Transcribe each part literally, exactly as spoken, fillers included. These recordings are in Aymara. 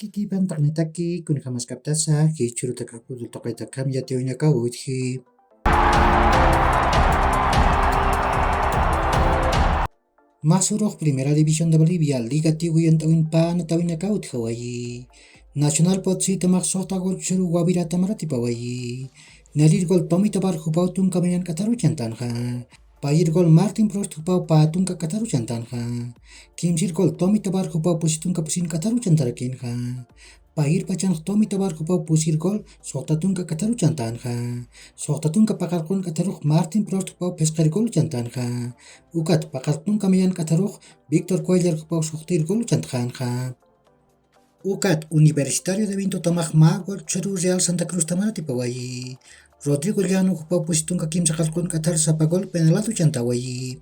Kikipantaqnitaki kunjamaskaptasa jichhurutakax futbol tuqitakaxam yatiyawinakaw utji. Masurux Primera División de Bolivia, Liga Tigo yant'awin panatawinakaw utjawayi. Nacional Potsitamax suxta gol chhusaruw Guaviratamaratipawayi. Narir gol Tommy Tobar jupaw tunka mayan k'atharuw chantanxa. Payir gol Martin Prost jupaw pä tunka k'atharuw chantanxa. Kimsir gol Tommy Tobar jupaw pusi tunka pusin k'atharuw chantarakinxa. Payir pachanx Tommy Tobar jupaw pusir gol suxta tunka k'atharuw chantanxa. Suxta tunka paqallqun k'atharux Martin Prost jupaw phisqir gol chantanxa. Ukat paqallqun tunka mayan k'atharux Víctor Cuéllar jupaw suxtir gol chantxänxa. Ukat Universitario de Vintotamax mä gol chhusaruw Real Santa Cruztamaratipawayi. Rodrigo Llano jupaw pusi tunka kimsa qallqun k'athar sapa gol penalatu chantawayi.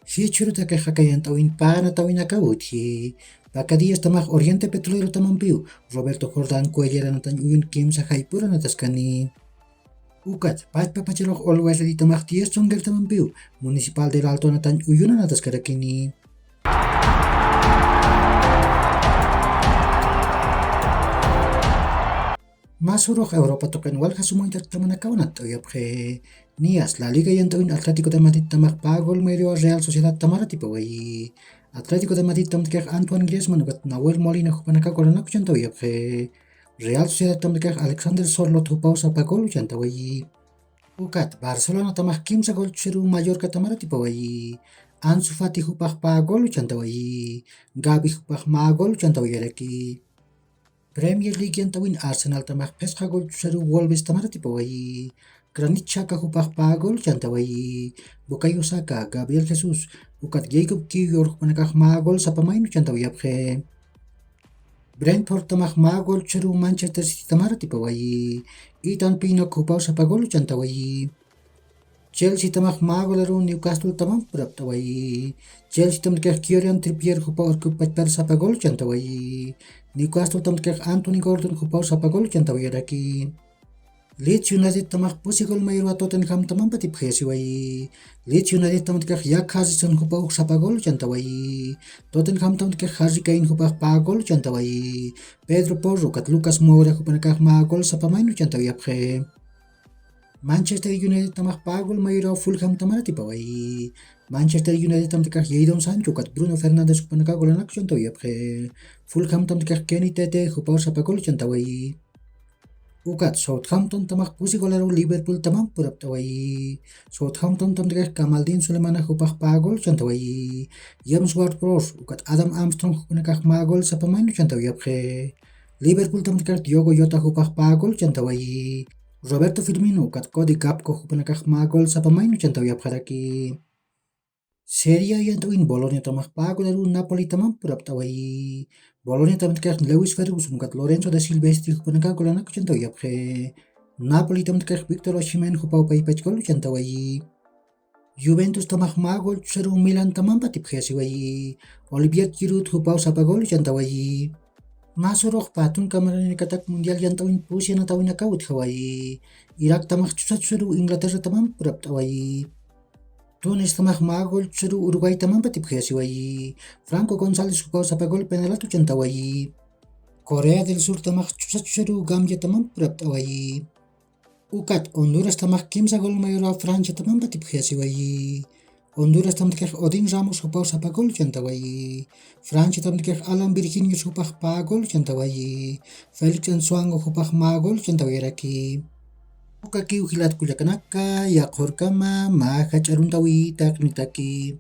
Jichhurutakax aka yant'awin panatawinakaw utji. Pacadillastamax Oriente Petrolerotamampiw Roberto Jordán Cuellar anatañ uyun kimsa jayp'ur anataskani. Ukat pachpa pacharux Always Readytamax Diez Tsonguertamampiw Municipal del Alto anatañ uyun anataskarakini. Masurux Europa tuqin walja sumuyt'atamanakaw anatt'awayapxi. Niyas La Liga yant'awin Atlético de Madridtamax pä gol mayruwa Real Sociedadtamaratipawayi. Atlético de Madridtamtkax Antoine Griezmann ukat Nahuel Molina jupanakax golanak chantawayapxi. Real Sociedadtamtkax Alexander Sörloth jupaw sapa gol chantawayi. Ukat Barcelonatamax kimsa gol chhusaruw Mallorcatamaratipawayi. Ansu Fati jupax pä gol chantawayi. Gavi jupax mä gol chantawayaraki. Premier League yant'awin Arsenaltamax phisqa gol chhusaruw Wolvestamaratipawayi. Granit Xhaka jupax pä gol chantawayi. Bukayo Saka, Gabriel Jesús, ukat Jacob Kiwior jupanakax mä gol sapa maynu chantawayapxi. Brentfordtamax mä gol chhusaruw Manchester Citytamaratipawayi. Ethan Pinnock jupaw sapa gol chantawayi. Chelseatamax mä golaruw Newcastletamamp purapt'awayi. Chelseatamtkax Kieran Trippier jupaw arkup pachpar sapa gol chantawayi. Newcastletamtkax Anthony Gordon jupaw sapa gol chantawayaraki. Leeds Unitedtamax pusi gol mayruwa Tottenhamtamamp atipxayasiwayi. Leeds Unitedtamtkax Jack Harrison jupaw sapa gol chantawayi. Tottenhamtamtkax Harry Kane jupax pä gol chantawayi. Pedro Porro ukat Lucas Moura jupanakax mä gol sapa maynu chantawayapxi. Manchester Unitedtamax pä gol mayruwa Fulhamtamaratipawayi. Manchester Unitedtamtkax Jadon Sancho ukat Bruno Fernandes jupanakax golanak chantawayapxi. Fulhamtamtkax Kenny Tete jupaw sapa gol chantawayi. Ukat Southamptontamax pusi golaruw Liverpooltamamp purapt'awayi. Southamptontamtkax Kamaldeen Sulemana jupax pä gol chantawayi. James Ward-Prowse ukat Adam Armstrong jupanakax mä gol sapa maynu chantawayapxi. Liverpooltamtkax Diogo Jota jupax pä gol chantawayi. Roberto Firmino ukat Cody Gakpo jupanakax mä gol sapa maynu chantawayapxaraki. Serie A yant'awin Boloniatamax pä golaruw Napolitamamp purapt'awayi. Boloniatamtkax Lewis Ferguson ukat Lorenzo de Silvestri jupanakax golanak chantawayapxi. Napolitamtkax Victor Osimhen jupaw paypach gol chantawayi. Juventustamax mä gol chhusaruw Milantamamp atipxayasiwayi. Olivier Giroud jupaw sapa gol chantawayi. Masurux pä tunka maranirakatak mundial yant'awin pusi anatawinakaw utjawayi. Iraktamx chhusa chhusaruw Inglaterratamamp purapt'awayi. Tunistamax mä gol chhusaruw Uruguaytamamp atipxayasiwayi. Franco González jupaw sapa gol penalatu chantawayi. Corea del Surtamax chhusa chhusaruw Gambiatamamp purapt'awayi. Ukat Hondurastamax kimsa gol mayruwa Franciatamamp atipxayasiwayi. Hondurastamtkax Odin Ramos jupaw sapa gol chantawayi. Franciatamtkax Alan Virginius jupax pä gol chantawayi. Félix Nsuango jupax mä gol chantawayaraki. Ukakiw jilat kullakanaka, yaqhurkama mä jach'a aruntawi taqinitaki.